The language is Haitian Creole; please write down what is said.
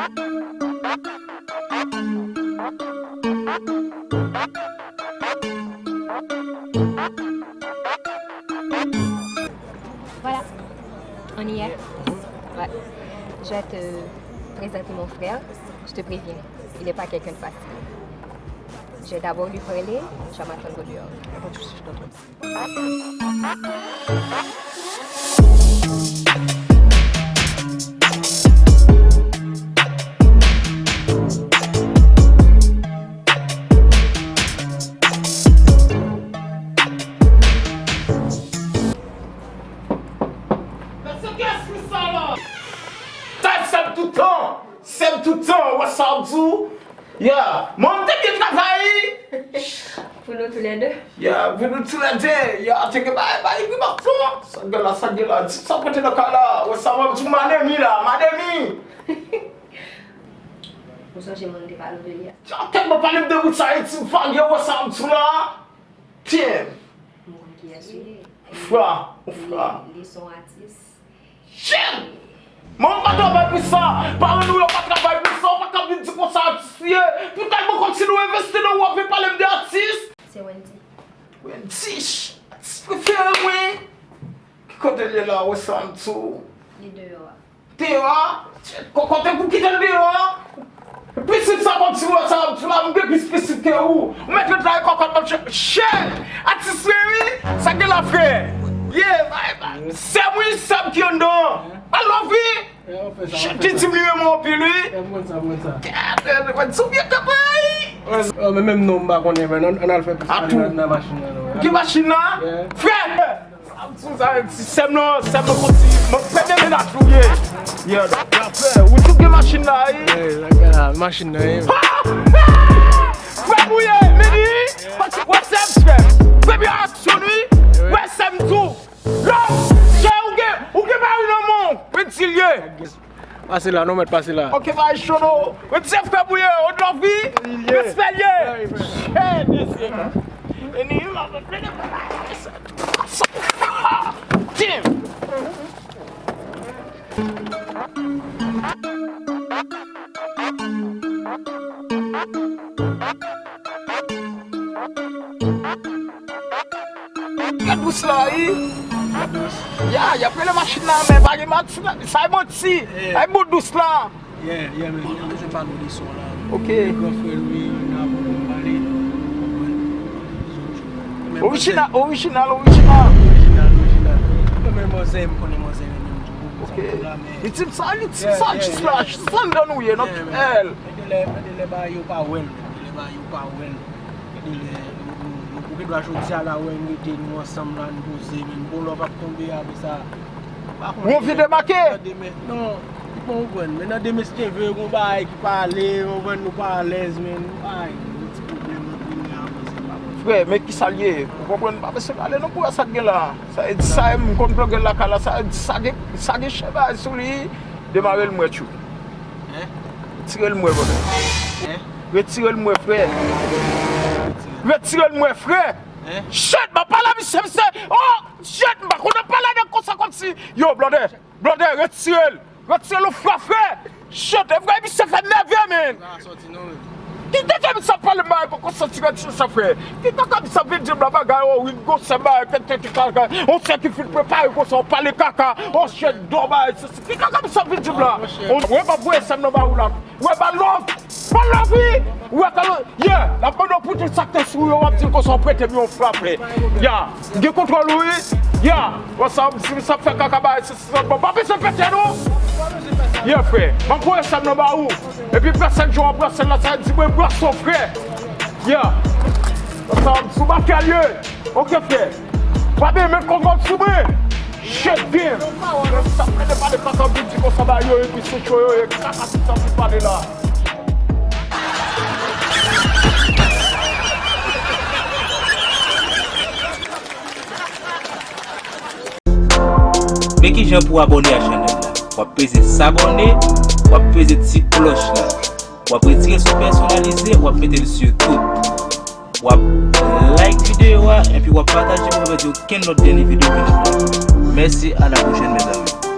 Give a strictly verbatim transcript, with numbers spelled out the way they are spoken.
Voilà, on y est. Ouais. Je vais te présenter mon frère. Je te préviens, il n'est pas quelqu'un de facile. Je vais d'abord lui parler, tu vas m'attendre au dehors. Y a pas de souci, je t'attends. Sa e sè m tout tan. Sè m tout tan, wè sa m di w. Ya, mwen m te byen travay. Pou nou toulède. Ya, pou nou toulède. Ya, te gen bagay, bagay ki pa fò. Sa gen la, sa gen la. Di sa pote nan kay la. Wè sa mwen di w, mademi la, mademi. Ou sonje moun te pale w de li a? Ya, tèlman pale m de bout sa, e ti vag yo, wè sa m di w la. Tiens. M konn kiyès ou ye. Ou fra, ou fra. Li, li se yon atis. Shit! Mwen, m pa travay pou sa. Paran nou yo pa travay pou sa. Ou pa ka vin di konsa atis li ye. Pou tèlman kòmsi nou envesti nan ou, w ap vin pale m de atis. Se Wendy. Wendy, atis prefere mwen. Ki kote l ye la, wè sa m di w? Li deyò a. Deyò a? Kokote pou kite l deyò a? Pitit sa kòmsi wè sa, m la, m gen plis pitit ke ou. Ou mèt ret la e kòkòt m ap chè. Chè! Atis mwen wi, sa gen la frè. Ye, bay, bay. Sè m wi, sè m ki anndan. I love you. Chè, li di m li renmen w anpil wi. Gade, mwen di w byen kapay. Men menm non m pa konnen, men ann al fè pis nan machin nan. Ki machin nan? Frè! Sa m sou sa, ti sè m nan, sè m nan konn ti, mwen premye mennaj ou ye. Yeah, afè, ou tou gen machin la, wi. Machin nan, wi. Frè m ou ye, Mini. Wè sè m, frè m. Premye aksyon, wi. Wè sè m tou. Lò, chè, ou gen, ou gen mari nan men w. Mwen di l ye. Pase la, non, mèt pase la. Ok, bay cho non. Mwen di frè m ou ye, on love wi. Respè l ye. Chè, mesye. Damn. Gad bous la, wi. Ya, y ap rele machin la, men pa gen machin la. Sa e manti. Sa e bout dous la. Yeah, yeah, men, nou bezwen pale w de son la. Ok. Gran frè l, wi, nan apre pou n pale. Orijinal, orijinal, orijinal. Orijinal, orijinal. Mwen menm manzè, m konnen manzè renmen m tou. Ok. Li di m sa, li di m sa, jis la, jis anndan nou ye, nan kè l. Men de lè, men de lè bagay yo pa wè l, men de lè bagay yo pa wè l. Men de lè, nou, nou, nou, ou gen dwa jodi a la, wè, nou rete, nou ansanm la, nou poze, men bon love ap tonbe, apre sa, ou anvi debake? Nan demen, non, ou pa konprann, men nan demen si Dye vle, gon bagay ki pale, ou konprann, nou pa alèz, men, nou pa gen ti pwoblèm, nou vini avanse, pa konn. Frè, men kisa l ye? Ou konprann, pa bezwen pale non pou wè sa k gen la. Sa vle di sa, m konn blògè lakay la, sa vle di sa gen, sa gen chèbay sou li, demare l m wè tchou. Hein? Retire l m wè, brother. Hein? Retire l m wè, frè. Retire l m wè, frè. Hein? Shit, m ap pale a misye, misye. Oh, shit, m pa konn ap pale nèg konsa kòmsi. Yo, brother, brother, retire l. Retire l ou fra, frè. Shit, e vre, misye fè m nève, man. Kite ke misye ap pale m bagay konsa, ti retire sa, frè. Ki kaka misye ap vin di m la bagay, oh, wi, m gon sè bagay, tèt, tèt, kaka. On sè ki fin prepare konsa, w pale kaka. Oh, shit, dò bagay, se, se. Ki kaka misye ap vin di m la? Wè, m ap voye sè m nan ba ou la. Wè, ba love. Ba love, wi. Wè, kalo, yeah, l ap mande w pou tout sa k te sou yo, w ap di l konsa w prete m yon frape. Yeah, gen kontwòl ou, wi. Yeah, wè sa, m di sa fè kaka bay, se sa, bon, pa bezwen pete, non. Yeah, frè, m ap voye sè m nan ba ou. Epi pèsèn jan w ap brase l la, sa di mwen brase w, frè. Yeah, wè sa, m sou batèl, ye. Ok, frè. Pa bezwen met konkòt sou mwen. Shit, damn. Sa mwen de pale kaka, m di konsa ba yo, epi se cho yo, e kaka, tout sa m pale la. Men kijan pou abòne a chanèl la. W ap peze sabòne, w ap peze ti klòch la. W ap retire sou pèsonalize, w ap mete l sou tout. W ap like videyo a, epi w ap pataje pou w pa pèdi okenn lòt dènye videyo ke n ap lage. Mèsi, a la pwochèn, mezanmi.